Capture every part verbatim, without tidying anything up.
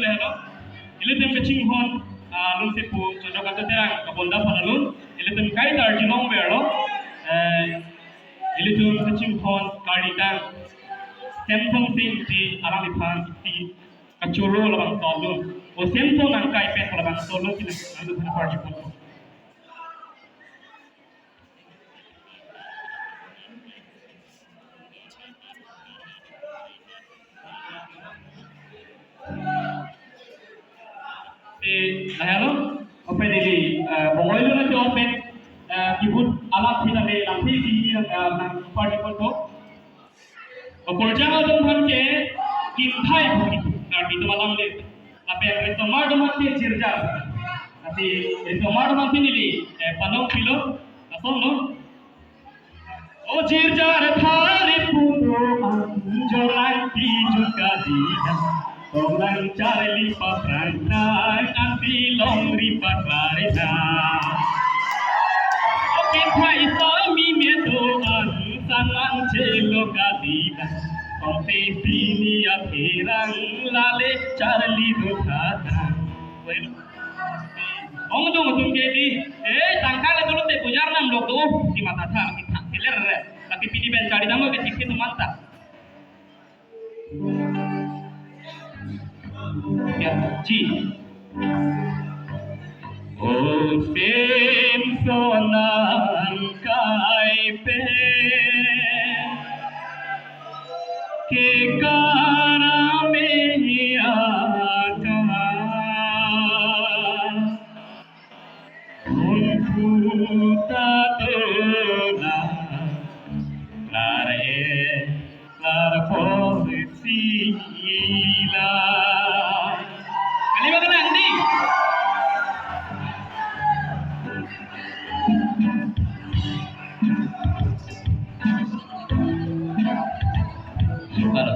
Hello. Ilitum kachinghon, ah, alun si pu Chandrakanta Terang kabonda aphan alun. Ilitum kai tarjulong verlo. Eh, ilitum kachinghon karditang Semson Sing ti alangliphan ti kachoro labangso alun. O Semson nangkai pen labangso alun ti nang, nang, nang parjupon. Eh, lahelo, open ini, eh, bongoi lo na open, eh, kibut alat kita de lampi di, eh, nang party konto. Oporjang atum aphan ke kinthai bukit, karbi atum alam le. Lapen risomar atum aphan ke jirjar. Tapi risomar atum aphan ke neli, eh, panong pilo, lason lo. O jirjar thari putu anjor langpi juka dida. Tonglang charli paprang nang anti longri paklarina. O kinthai sami medo an sanang chelo kadida. Tongte pini akhirang lale charli dukhada. Ong dung dung ke di. Eh, tangka le dulu te pujar nam lok do. Di mata tha, kita kiler. Tapi pini ben cari nama ke tiket mantap. Ya, ji. O Semson nangkai pen ke karame aka. Unputa tona lare lar por sila. Kali ba kenang di? Lupa lo.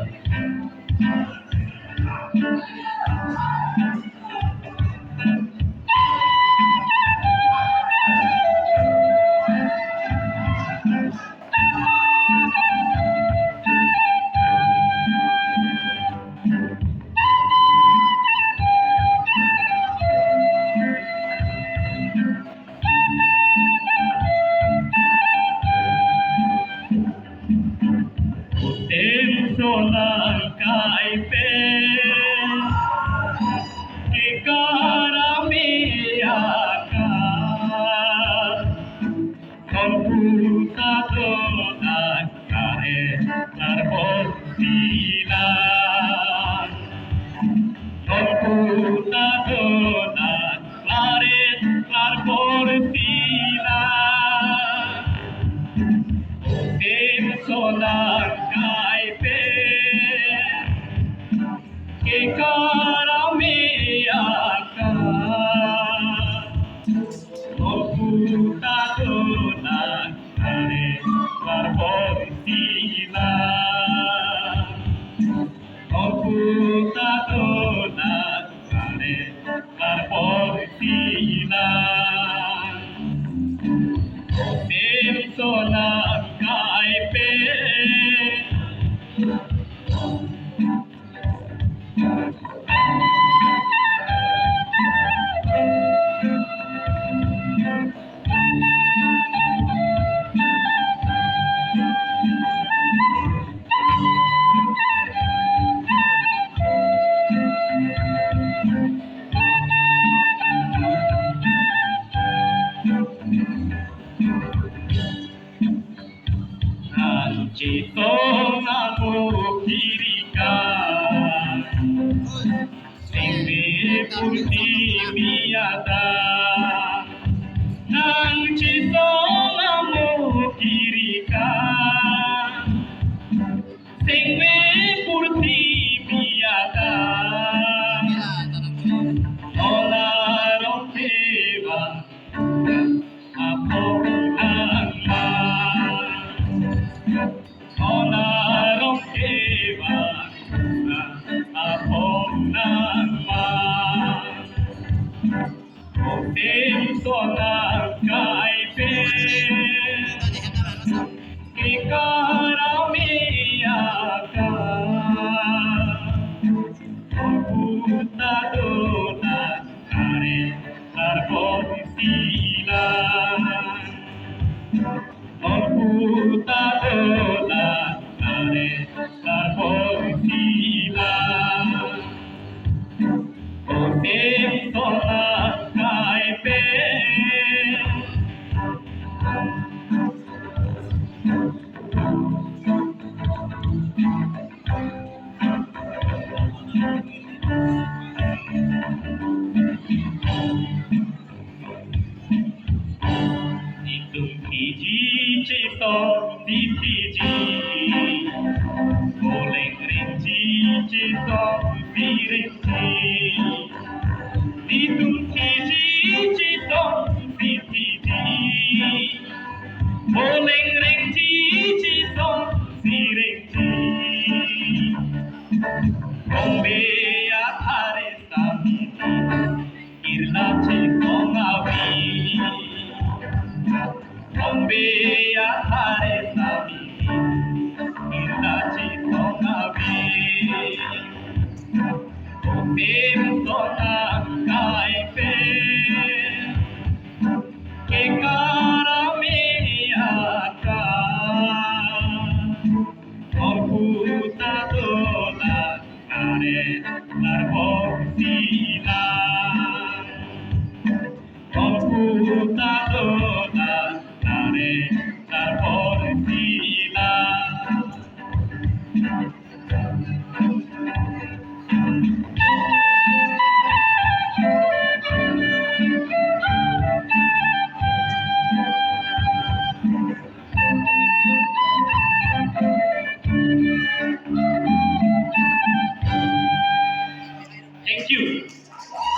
Semson nangkai pen ke karame aka. Unputa tona lare lar por sila. Unputa tona lare lar por sila. Semson nangkai pen ke karame aka. Unputa tona lare lar por sila. Unputa tona lare lar por sila. Semson nangkai pen Nangchetong amo kiri ka, sengve purthimbi adak. Nangchetong amo kiri ka, sengve purthimbi adak. Ola rong teva apong nangma. Ola rong teva apong nangma. Semson nangkai pen ke karame aka. Unputa sila. Nonputa dola kare larboi sila. Kosim sona kai pe. Itum Fiji chisong di Fiji. Boleng ring chi chisong di ring chi. Itum Fiji chisong di Fiji. Boleng ring chi chisong di ring chi. Bombay athare sami. Irla chisong avi. Bombay athare sami. Irla chisong avi. Kosim sona kai pe. Ke karame aka. Nonputa dola kare larboi